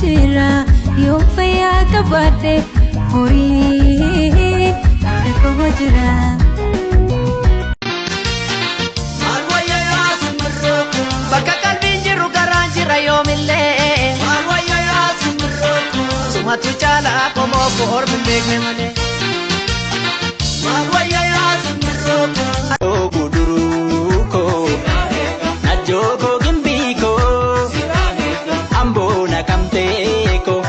jira yoo fayyaa qabaadhe horii koo jira. Maal wayya yaa simbirroo bakka qalbiin jiru garaan jira yoomillee. Maal wayya yaa simbirroo sumatu caalaa qomoo koo ormi hin beekne malee. Maal wayya yaa simbirroo. Guduruu koo, Najjoo koo, Gimbii koo, Amboo Naqamtee koo,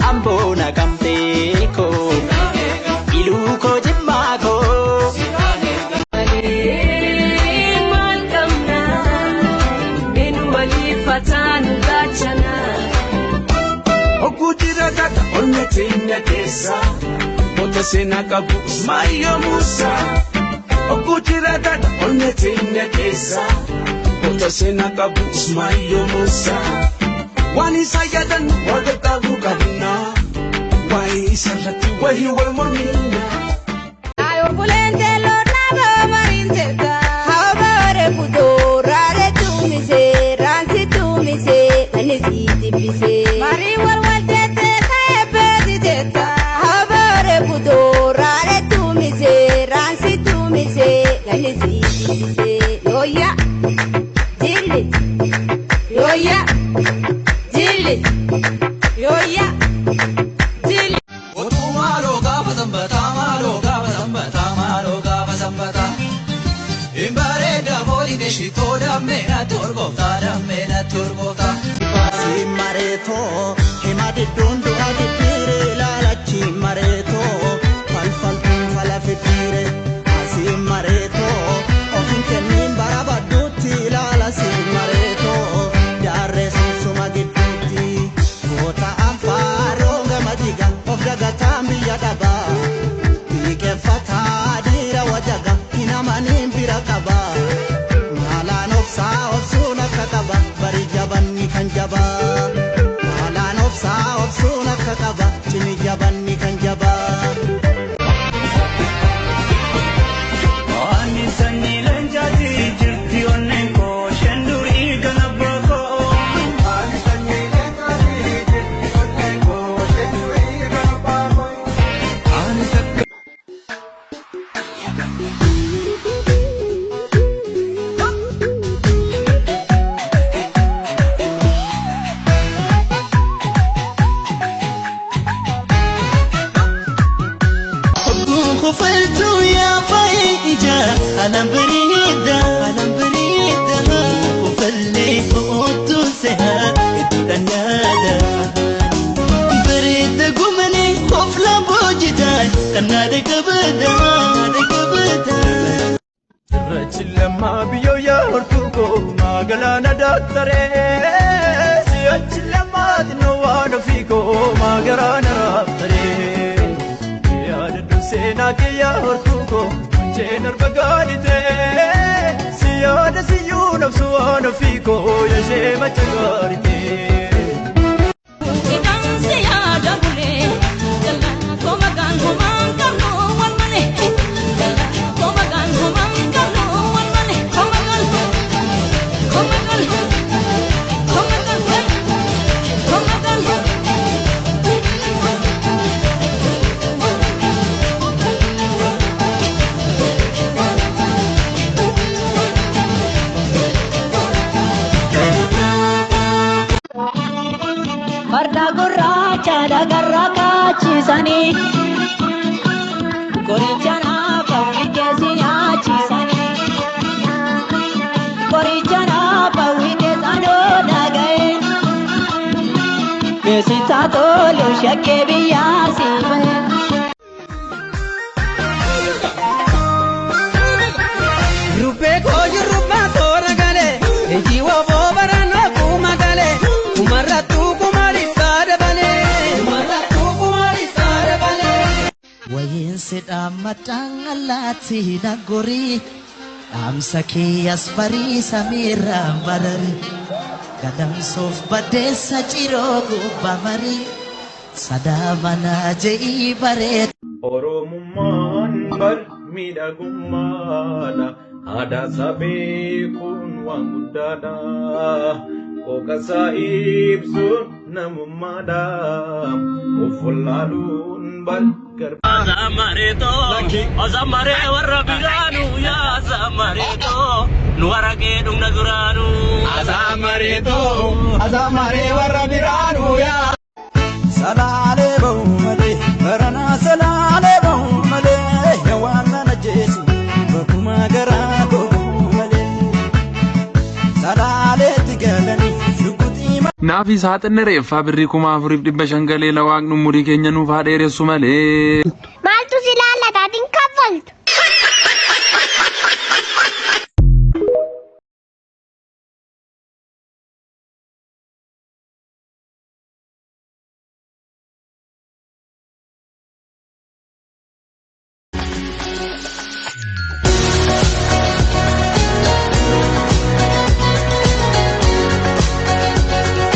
Amboo Naqamtee koo, Iluu koo, Jimmaa koo. Maal qabna minu waliif taanu gaachana. Hogguu jira gata onnee teenya keessa Moota seenaa qabu Ismaayyoo Muusaa. Hogguu jira gata onnee teenya keessa Moota seenaa qabu Ismaayyoo Muusaa. Waan isaa yaadannu waaqa qabu qabna. Waa'ee isa irratti wahii wal mormina. Otuu maaloo gaafa sanbataa, maaloo gaafa sanbataa, maaloo gaafa sanbataa. Hin bareeda fooliin ishitoo dammee natti urgooftaa, dammee natti urgooftaa. Si mareetoo hima didduun du'a diddiire ilaalachi mareetoo falfaltuun fala fiddiire asii mareetoo ofin kenniin bara badduutti ilaala si mareetoo jaarree sunsuma gidduutti goota anfaaroo gama diga of dagataan biyya dhabaa xiiqeffataa dhiira wajaga hin amaniin bira qabaa maalaan obsaa obsuun akka qaba bari jabanni kan jabaa maalaan obsaa obsuun akka qaba cimi jabanni kan jabaa. Ani sanyii leencaati jirti onneen koo isheen durii kan abbaa koo. Ani sanyii leencaati jirti onneen koo isheen durii kan abbaa koo. Ani takka. Kufaltu yaa faayida alam bareeda alam bareeda kufallee oottu seha itti dhannaada bareeda gumane kofla boojitaan kannaada kabada kabada. Cirrachi lammaa biyyoo yaa hortuu koo maagalaana daaktaree si'achi lammaa xinnoo waan ofii koo maagaraana raabtaree yaadadhu seenaa kee yaa hortuu koo mucheen arba gaaditee si yaada siyyuu nabsu waan ofii koo yashee macha gaaritee. Idansi yaada bulee jalaa koo maqaan homaan qabnu wal malee jalaa koo maqaan homaan qabnu wal malee koo maqaan koo maqaan koo maqaan koo maqaan. Farda gurraacha dhagarra kaachisanii qoricha naafa wikeessi nyaachisanii qoricha naafa wikees anoo dhaga'e beeksisaa tolu shakkee biyyaa si bahe. Rubbee koo shurrubbaa toora galee ejii wofoo barannoo kuma galee kumarrattuu kumalisaa dabalee kumarrattuu kumalisaa dabalee. Wayiinsi dhaammadhaan allaatti naggorii dhaamsa kiyyas barii samiirraan barari gadamsuuf baddeessa ciroo gubbaa marii sadaa manaa je'ii bareeda. Oromummaan bar miidhagummaadha. Aadaa isaa beekuun waan guddaadha. Qooqa isaa ibsuun Namummaadha of wallaaluun bar Azamaree warra biraanuu yaa Azamareetoo nu waraqee dhugna duraanuu. Azamareetoo Azamaree warra biraanuu yaa. Salaalee ba'u malee baranaa salaalee ba'u malee yaa waan na ajjeesu bakkuma garaa koo ba'u malee. Salaaleetti galanii shukutii. Naafi saaxinni reeffaa birrii 4500 galee la waaqni umurii keenya nuuf haa dheeressu malee. Maaltu si ilaallata? Ati hin kaffaltu.